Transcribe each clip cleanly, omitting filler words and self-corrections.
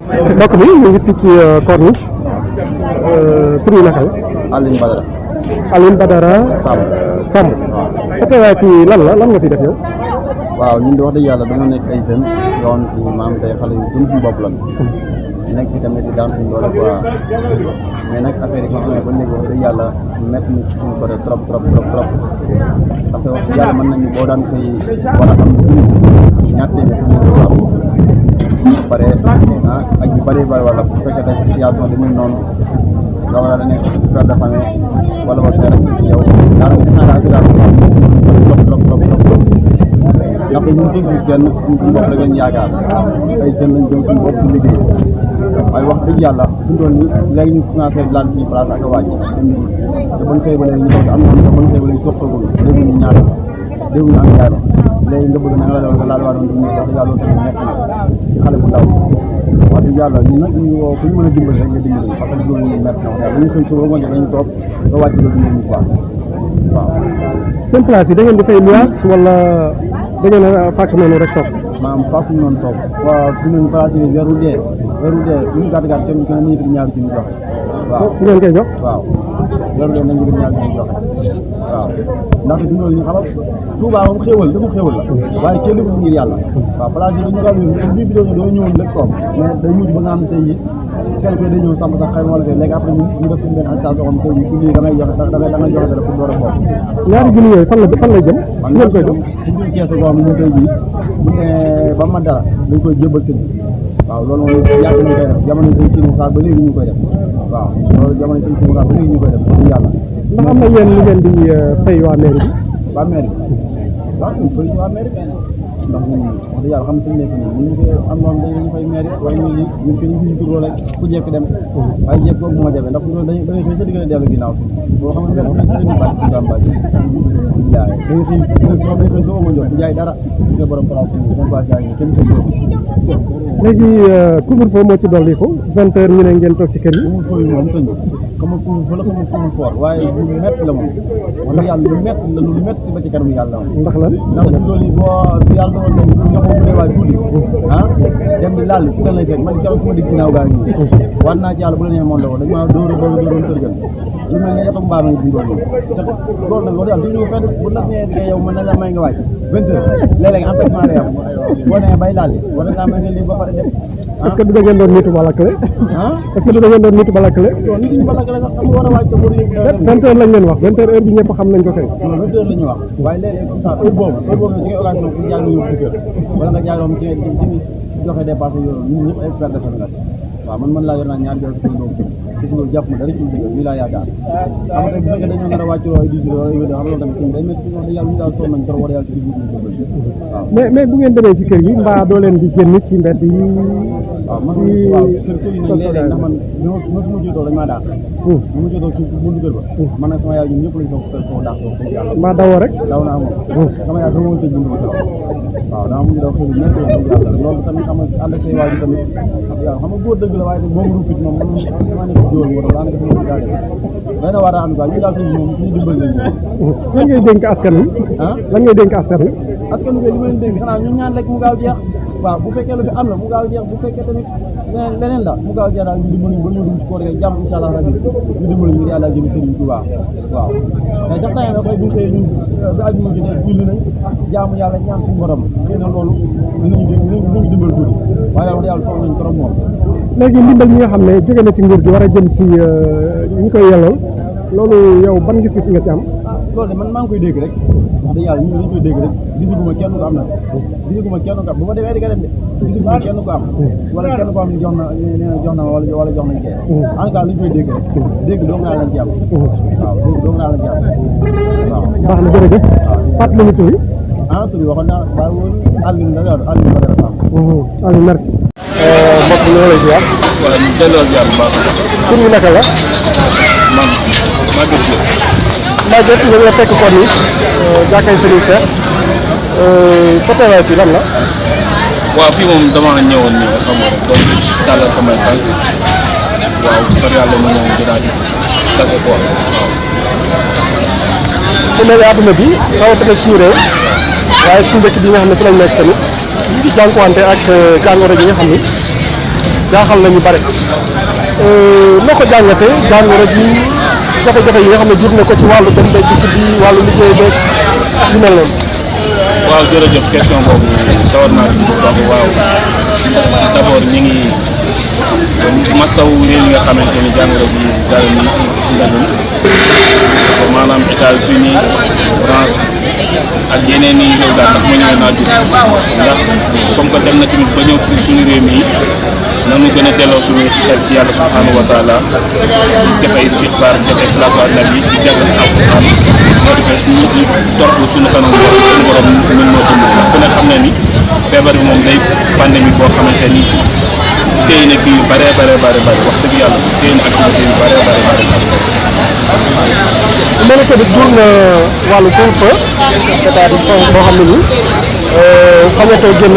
mbokk bi ñu ngi fii ci Corniche tur yi naka la. Alioune Badara. Alioune Badara. Samb. sa teewaay fii lan nga fi def yow. waaw ñun de wax dëgg yàlla dañoo nekk ay jeunes yoon ci maam tey xale yu gën suñu bopp lan nekk fi tamit di daan suñu doole quoi mais nag affaire yi nga xam ne ba léegi wax dëgg yàlla métti na suñu côté trop ndaxte wax dëgg yàlla mën nañu boo daan koy war a am ñaar téeméer pare ak yu bëri wala bu fekkee tey situation bi noonu nga war a nekk père de famille wala ba père yow daanaka gis naa daal ci daal trop ndaxte ñun dégg kenn suñu bopp la ngeen yaakaar ay jeunes lañ jëm suñu bopp di liggéey waaye wax dëgg yàlla fi mu toll nii léegi ñu commencé laal suñu place ak a wàcc te ban xëy ba léegi ñu toog am na ban xëy ba léegi soxlagul dégg ñu ñaata dégg ñu am ñaata léegi nga bëgg na nga laal waa doon duñu wax yàlla tamit nekk na ci xale bu ndaw wax dëgg yàlla ñun nag ñu woo ku ñu mën a dimbali rek nga dimbali parce que loolu ñu nekk na wax yàlla dañuy xëy suba ngoon dañuy toog nga wàcc loolu ñu baax waaw seen place yi da ngeen di fay luyaas wala da ngeen a fàkk noonu rek toog. maanaam fàkk noonu toog waaw fi mu ne place yi weeru dee lu ñu gàtt kenn ku ne nii fi ñaari ci ñu joxe waaw fu ngeen koy jox waaw weeru dee nañu ñaari ci ñu joxe waaw ndaxte fi mu ne ñu xamal Touba moom xéewal dafa xéewal la waaye kenn du ngir yàlla waaw place yi dañu gaaw ñun bii bi doo ñëwoon lépp toog mais day mujj ba nga xam ne tey yi kenn koy day ñëw samp sax xëy na wala fee léegi après ñu def suñu benn station xam tey yi ku lii da ngay joxe da ngay joxe dara pour door a bokk ñaari junni yooyu fan lay jëm ngeen koy jox suñu kees goo xam ne ñu tey jii bu ne ba ma dara dañ koy jébal tëdd waaw loolu mooy yàgg nañ koy def jamono sëñ Sine Moussa ba léegi ñu koy def waaw loolu jamono sëñ Sine Moussa ba léegi ñu koy def dëgg yàlla ndax am na yéen li ngeen di fay waa mairie bi waa mairie waaw ñu fay waa mairie ndax ñun wax dëgg yàlla xam suñu nekk nii ñu ngi am noonu dañu fay mairie wala ñu ñun fi ñu turoo rek ku jekk dem waaye jekk boobu moo jafe ndax loolu dañuy xëy sa digg dellu ginnaaw si boo xam ne ñu bàcc si Bamba jaay dañu xëy soo ma jot jaay dara nga borom place yi dañ ko jaay kenn ko léegi couvre-feu moo ci dolli ko 20 heures ñu ne ngeen toog ci kër yi couvre-feu yi moom tënk xam nga couvre-feu la xam nga couvre-feu waaye lu métti la moom wala yàlla lu métti ba ci kanam yàlla moom ndax lan ndax ci loolu boo yàlla doon nañ nga ko bu waay tuuti dem di laal fi lay fekk man keroog suma digg ginnaaw gaa ngi war naa ci yàlla bu la nee moom la ko dañ maa dóor tërgal lu mel ne yatam mbaam yi di doon loolu nag wax yàlla duñu fenn bu nag nee di yow mën na la may nga wàcc 20 heures léeg-léeg empêchement day am boo nee bay laal war naa may nga lii ba pare dem est-ce que du da ngeen doon nitu bala clé est-ce que du da ngeen doon nitu bala clé non nit ñi bala clé sax xam nga war a wàcc pour 20 heures lañ leen wax 20 heures heure bi ñëpp xam nañ ko kay 20 heures la ñu wax waaye léeg-léeg comme ça heure boobu ci ngay occasion pour jaay ñu ci kër wala nga jaay doom ci joxe dépassé yooyu ñun ñëpp ay perte de famille waaw man laa yor naa ñaari jox ci doom ci loolu jàpp ma dara ci digal nii laa yaakaar xam nga bu fekkee dañoo nar a wàcc ay 18 heures xam loolu tamit suñu day métti wax yàlla ñu daal sonn nañ trop war yàlla ci waaw mais bu ngeen demee ci kër yi mbaa doo leen di génn ci mbedd yi waaw man waaw kër yi nag léeg-léeg ndax man ma su ma jotoo dañ maa daax bu ma jotoo ci buntu kër ba man nag sama yaay ñun ñëpp lañ ko daax wax yàlla mbaa dawoo rek daw naa moom sama yaay sama woon tëj buntu ba waaw daa mujj daw xëy na métti la yàlla loolu tamit xam nga ànd ak say waaju tamit yàlla xam nga góor dëgg la waaye moom ruupit moom man damaa nekk jiwoon moo tax daanaka sama daa def day na war a am quoi ñu daal suñu moom suñu dimbali lañ lan ngay dénk askan wi lan ngay dénk askan wi askan wi li ma leen dénk xanaa ñu ñaan rek mu gaaw jeex waaw bu fekkee lu fi am la mu gaaw jeex bu fekkee tamit leneen la mu gaaw jeex daal ñu dimbali ba ñu dugg ci koor gi jàmm incha allah rabbi ñu dimbali ngir yàlla jëm sëriñ Tuubaa waaw mais jax tane na koy bu xëyee ñun bi àjjuma ji dee julli nañ jaamu yàlla ñaan suñu borom xëy na loolu ñu dimbal tuuti waaye daal yàlla soxla nañ trop moom léegi ndimbal ñi nga xam ne jóge na ci nguur gi war a jëm ci ñi koy yellool loolu yow ban gis-gis nga ci am loolu de man maa ngi koy dégg rek wax dëgg yàlla ñu dañ koy dégg rek gisuguma kenn ko am na gisuguma kenn ko am bu ma demee di nga dem de gisuguma kenn ko am wala kenn ko am ni jox na nee na jox na wala jox nañ kee en tout cas li ñu koy dégg rek dégg doo nga lañ ci am waaw dégg doo nga lañ ci am waaw baax na jërëjëf fàttali ñu tur yi tur yi waxoon naa baa woon Alioune Badara Samb Aliou merci mbokk mi ñoo lay ziar wala ñu delloo ziar bu baax tur yi naka la man Maguette Diop Maguette ñu ngi la fekk Corniche jàkkay Serigne Cheikh sa teewaay fii lan la waaw fii moom dama ñëwoon nii nga xam doon tàllal samay tànk waaw sor yàlla mu ñëw dinaa di tase quoi waaw mu mel ne àdduna bi rawatina suñu réew waaye suñu dëkk bi nga xam ne fi lañ nekk tamit ñu ngi jànkuwante ak jàngoro ji nga xam ni jaaxal nañu bare noo ko jàngatee jàngoro ji jafe-jafe yi nga xam ne jur na ko ci wàllu dem beeg dikk bi wàllu liggéey beeg ak yu mel noonu. waaw jërëjëf question boobu sawar naa ci bu baax waaw d'abord ñu ngi masaw réew yi nga xamante ni jàngoro ji dara ni ndagum maanaam États-Unis France ak yeneen i réew daal ndax ma ñëwee naa jur ndax comme que dem na tamit ba ñëw pour suñu réew mi nanu gën a delloo suñu xel ci yàlla subhanahu wa taala di def ay istighfar def ay salaatu ala nabi di jàngal alquran moo defee suñu torop suñu kanam suñu borom mën noo dund ndax ku ne xam ne ni feebar bi moom day pandémie boo xamante ni téy na kii yu bare wax dëgg yàlla téy na activité yu bare mel ni tamit jur na wàllu couvre-feu c'est-à-dire boo xam ne nii sañatoo génn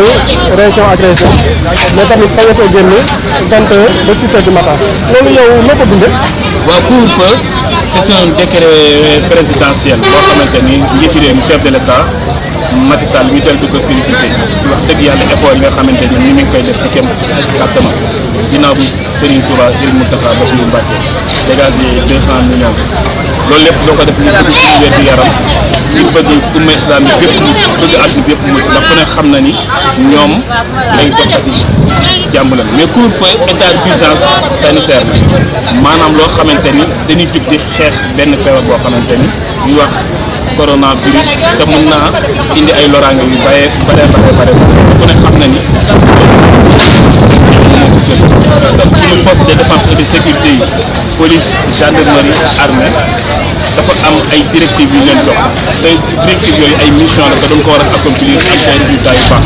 région ak région mais tamit sañatoo génn 21 ba 6 heures du matin loolu yow noo ko dundee. waaw couvre-feu c'est un décret présidentiel boo xamante ni njiitu réew mi chef de l'État Macky Sall ñu del du ko félicité ci wax dëgg yàlla effort yi nga xamante ni mi ngi koy def ci kem kàttanam ginnaaw bi Serigne Touba Serigne Moustapha Bassirou Mbacké dégagé 200 millions loolu lépp doo ko def ñu bëgg suñu wér gu yaram ñu bëgg umma islamique bépp mucc bëgg àdduna bépp mucc ndax ku ne xam na ni ñoom lay doxati jàmm la mais couvre-feu état d'urgence sanitaire maanaam loo xamante ni dañuy jug di xeex benn feebar boo xamante ni ñuy wax coronavirus te mën naa indi ay loraange yu bare ku ne xam na ni suñu force de défense et de sécurité yi police gendarmerie armée dafa am ay directives yu leen jox te directives yooyu ay mission la te dañ ko war a accomplir am ay résultats yu baax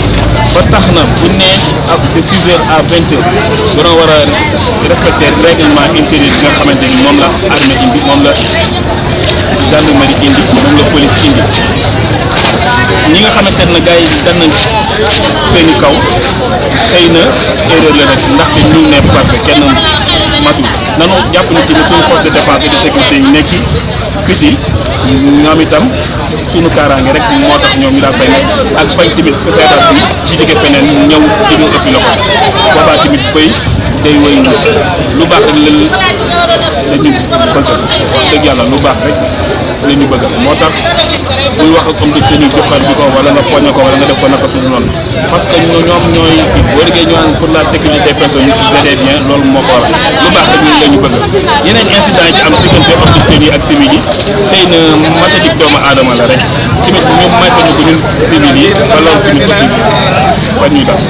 ba tax na bu ne ak de 6 heures à 20 heures dañoo war a respecter règlement intérieur bi nga xamante ni moom la armée indi moom la gendarmerie indi moom la police indi ñi nga xamante ne gars yi daan nañ seen i kaw xëy na erreur la rek ndaxte ñu ne parfait kenn matul nanu jàpp ni ci suñu force de défense et de sécurité yi nekk ci biti ñoom itam suñu kaaraange rek moo tax ñoom ñu daal fay nekk ak bañ tamit feebar bi ci digg feneen ñëw di ñu ëppi loxo boobaa tamit bëy day wéy lu baax rek la ñu bëgg wax dëgg yàlla lu baax rek la ñu bëgg moo tax buy wax ak comme te ñu joxar bi ko wala nga poñe ko wala nga def ko naka suñu noonu parce que ñoom ñooy boo liggéey ñu pour la sécurité des personnes et des biens loolu moo ko waral lu baax rek ñun la ñu bëgg yeneen incident yi ci am diggante autorités yi ak civil yi xëy na matadik doomu aadama la rek tamit ñu maytanu ko ñun civil yi ba loolu tamit aussi ba ñuy def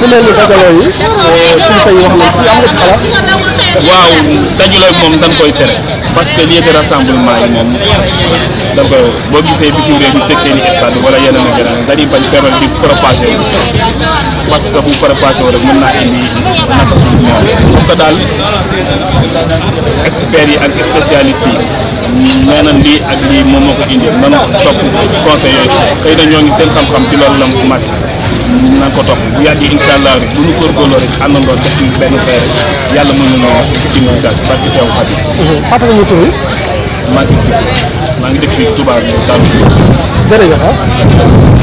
ku mel ni dajaloo yi kilifa yi wax nañ ci am nga ci xalaat. waaw dajaloo moom dañ koy tere parce que lieu de rassemblement yi moom dañ koy boo gisee bitim réew ñu teg seen i stade wala yeneen ak yeneen dañuy bañ feebar bi propagé wu parce que bu propagé wu rek mën naa indi naka suñu ñoom pour que daal experts yi ak spécialistes yi nee na lii ak lii moom moo ko indi mën a topp conseil yooyu xëy na ñoo ngi seen xam-xam ci loolu la mu màcc nañ ko topp bu yàggee incha allah rek bu ñu góorgóorloo rek àndandoo def ci benn fay rek yàlla mën nañoo dimbali daal ci barke Seex Xaadim. fàttali ñu tur yi. maa ngi dëkk fii Touba bi daal. jërëjëf ah.